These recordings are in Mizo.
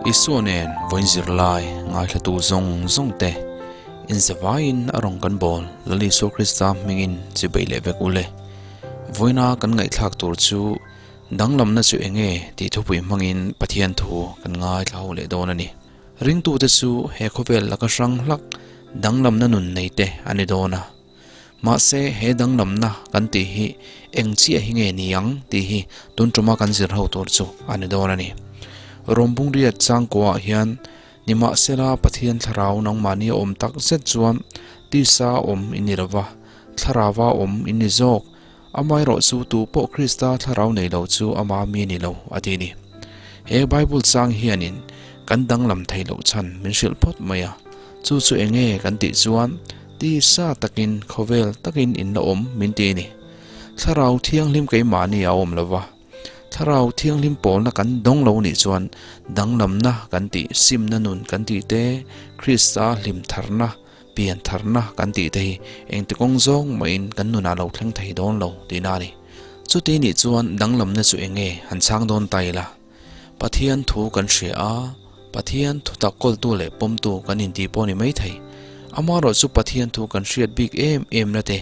Isua nen vawiin zirlai ngaithlatu zawng zawng te inzavaiin a rawn kan bawl Lal Isua Krista hmingin chibai leh vek ule. Vawiina kan ngaihthlak tur chu danglamna chu enge tih thupui hmangin Pathian thu kan ngaithla ho leh dawn a ni. Ringtute chu he khawvel laka hrang hlak danglamna nun nei te a ni dawn a. Mahse he danglamna kan tih hi eng chiah hi nge ni ang tih hi tun tuma kan zir ho tur chu a ni dawn a ni. Rawmbungriat changkuaah hian nimahsela Pathian thlarau nangmahni a awm tak zet chuan tisa awm i ni lova, thlarauva awm i ni zawk. Amaherawhchu tu pawh Krista thlarau nei lo chu ama mi ni lo a ti ni. He Bible chang hianin kan danglam thei loh chhan min hrilh phawt mai a, chu chu eng nge kan tih chuan tisa takin khawvel takin in la awm min ti ni. Thlarau thianghlim keimahni a awm lo va, thlarau thianghlim pawlna kan dawng lo nih chuan danglamna kan tih, simna nun kan tih te, Krista hlimtharna, Pian tharna kan tih te hi engti kawng zawng mahin kan nunah lo thleng thei dawn lo tihna a ni. Chuti nih chuan danglamna chu eng nge han chhang dawn ta ila? Pathian thu kan hria a, Pathian thu tak kawltu leh pawmtu kan intih pawh a ni maithei. Amaherawh chu Pathian thu kan hriat bik em emna te,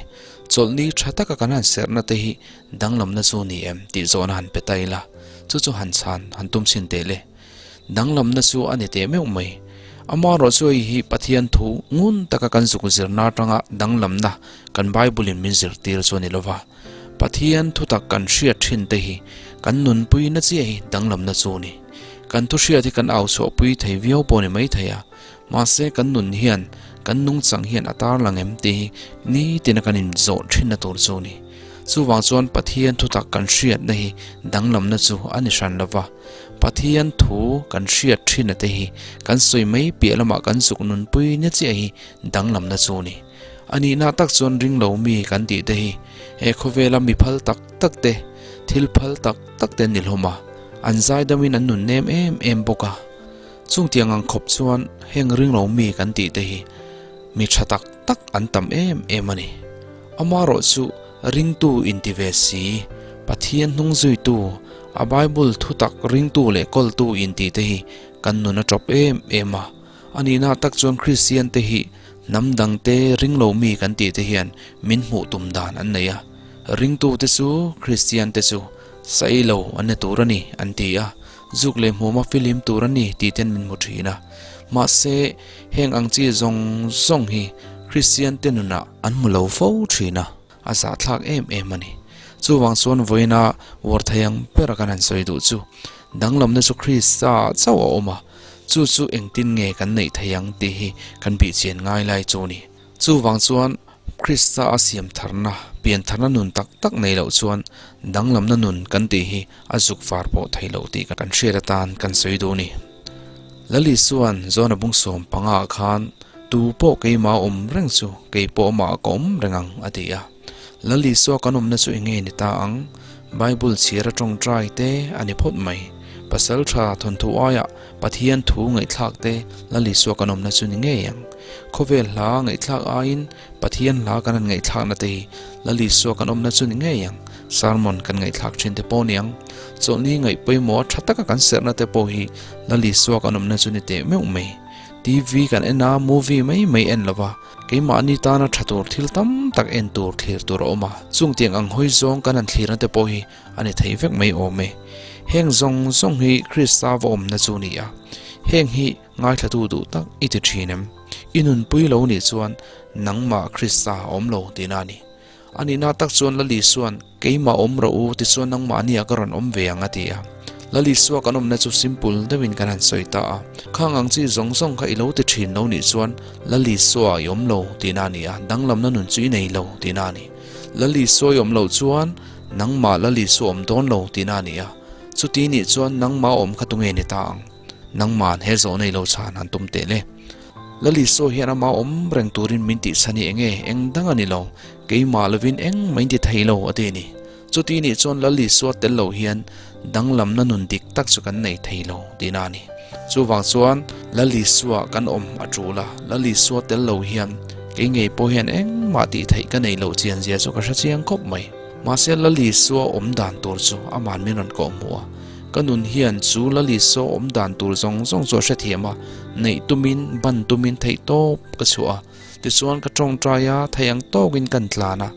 chawlhni tha taka kan han serhna te hi danglamna chu ni em tih zawhna han pe ta ila, chu chu han chhan han tum chhin teh le. Danglamna chu a ni teh meuh mai. Amaherawh chu hei hi Pathian thu ngun taka kan zuk zirna atanga danglamna kan Bible-in min zirtir chu a ni lova. Pathian thutak kan hriat thin te hi kan nunpuina chiah hi danglamna chu a ni. Kan thu hriat hi kan au chhuahpui thei viau pawh a ni maithei a, mahse kan nun hian kan nungchang hian a tarlang em tih hi nitina kan inzawh thinna tur chu a ni. Chuvang chuan Pathian thutak kan hriatna hi danglamna chu a ni hran lova. Pathian thu kan hriat thin a te hi kan sawi mai piah lamah kan zuk nunpui na chiah hi danglamna chu a ni. A nihna tak chuan ring lo mi kan tih te hi he khawvela mi phal tak tak te, thil phal tak tak te an ni hlawm a, an zaidamin an nun nem em em bawk a. Chung tiang ang khawp chuan heng ring lo mi kan tih te hi mi tha tak tak an tam em em a ni. Amaherawh chu ringtu inti ve si, Pathian hnung zuitu, A Bible thutak ringtu leh kawltu intih te hi kan nun a tawp em em a. A nihna tak chuan Kristian te hi hnam dang te ring lo mi kan tih te hian min hmuh tum dan an nei a. Ringtu te chu Kristian te chu saei lo an ni tur a ni an ti a, zuk leh hmuama filim tur a ni tih ten min hmu thin a. Mahse heng ang chi zawng zawng hi Kristian te nunah an hmu lo fo thin a. A zahthlak em em a ni. Chuvang chuan vawiina war thei ang bera kan han sawi duh chu danglamna chu Krista ah chauh a awm a, chu chu engtin nge kan neih thei ang tih hi kan bihchian ngai lai chu a ni. Chuvang chuan Krista a siam tharna, pian tharna nun tak tak nei loh chuan danglamna nun kan tih hi a zuk var pawh thei loh tih kan hriat atan kan sawi duh a ni. Lali chuan Jona bung 15 ah khan Tu pawh keimah awm reng chu kei pawh amah ka awm reng ang a ti a. Lal Isua kan awmna chu enge ni ta ang? Bible chhiar a tawngtai te a ni phawt mai. Pasal tha thawnthu aiah Pathian thu ngaihthlak te Lal Isua kan awmna chu ni ngei ang. Khawvel hla ngaihthlak aiin Pathian hla kan han ngaihthlakna te hi Lal Isua kan awmna chu ni ngei ang. Sermon kan ngaihthlak thin te pawh ni ang. Chawlhni ngaih pawimawh a tha taka kan serhna te pawh hi Lal Isua kan awmna chu ni teh meuh mai. TV kan en a, movie mai mai en lova, keimahni tana tha tur thil tam tak en tur thlir tur a awm a, chung tiang ang hawi zawng kan han thlirna te pawh hi a ni thei vek mai awm e. Heng zawng zawng hi Krista va awmna chu a ni a, heng hi ngaithlatu duh tak i ti thin em? I nunpui lo nih chuan nangmah Krista a awm lo tihna a ni. A nihna tak chuan Lali chuan, Keimah awm rawh u, tichuan nangmahni ah ka rawn awm ve ang a ti a. Lali sua kan awmna chu simple deuhin kan han sawi ta a. Khang ang chi zawng zawng kha i lo ti thin lo nih chuan Lali sua i awm lo tihna a ni a, danglamna nun chu i nei lo tihna a ni. Lali sua i awm loh chuan nangmah Lali sua awm dawn lo tihna a ni a. Chuti nih chuan nangmah awm kha tunge ni ta ang? Nangma'n he zawhna i lo chhan han tum teh le. Lali saw hian ama awm reng turin min tih chhan hi enge eng dang a ni lo, keimah lovin eng mai ti thei lo a ti a ni. Chuti nih chuan Lali saw tel lo hian danglamna nun dik tak chu kan nei thei lo tihna a ni. Chuvang chuan Lali saw kan awm a tul a, Lali saw tel lo hian kei ngei pawh hian engmah tih theih ka nei loh chian zia chu ka hre chiang khawp mai. Mahse Lali saw awm dan tur chu aman min rawn kawh hmuh a. Ka nun hian chu Lal Isua awm dan tur zawng zawng chu a hrethiam a, neih tumin, ban tumin theih tawp ka chhuah a. Tichuan ka tawngtai a, thei ang tawkin kan tlan a.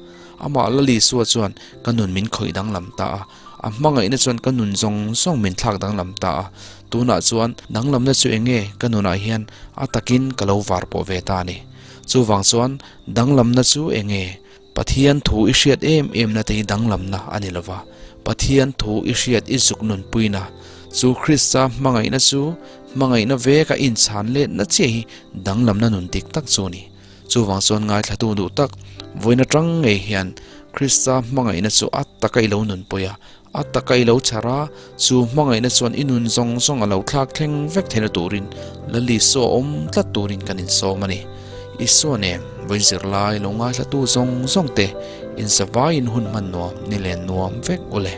Amah Lal Isua chuan ka nun min khawih danglam ta a, a hmangaihna chuan ka nun zawng zawng min thlak danglam ta a. Tunah chuan danglamna chu eng nge ka nunah hian a takin ka lo var pawh ve ta a ni. Chuvang chuan danglamna chu eng nge? Pathian thu i hriat em em na te hi danglamna a ni lova, Pathian thu i hriat i zuk nunpuina chu Krista hmangaihna chu hmangaihna veka inchhan letna chiah hi danglamna nun dik tak chu a ni. Chuvang chuan ngaithlatu duh tak vawiin atang ngei hian Krista hmangaihna chu a taka i lo nunpui a, a taka i lo chhar a, chu hmangaihna chuan i nun zawng zawng a lo thlak thleng vek theihna turin Lal Isua awm tlat turin kan insawm a ni. Isua nen vawiin zirlai lo ngaithlatu zawng zawng te inzavaiin hun hman nuam ni len nuam vek u le.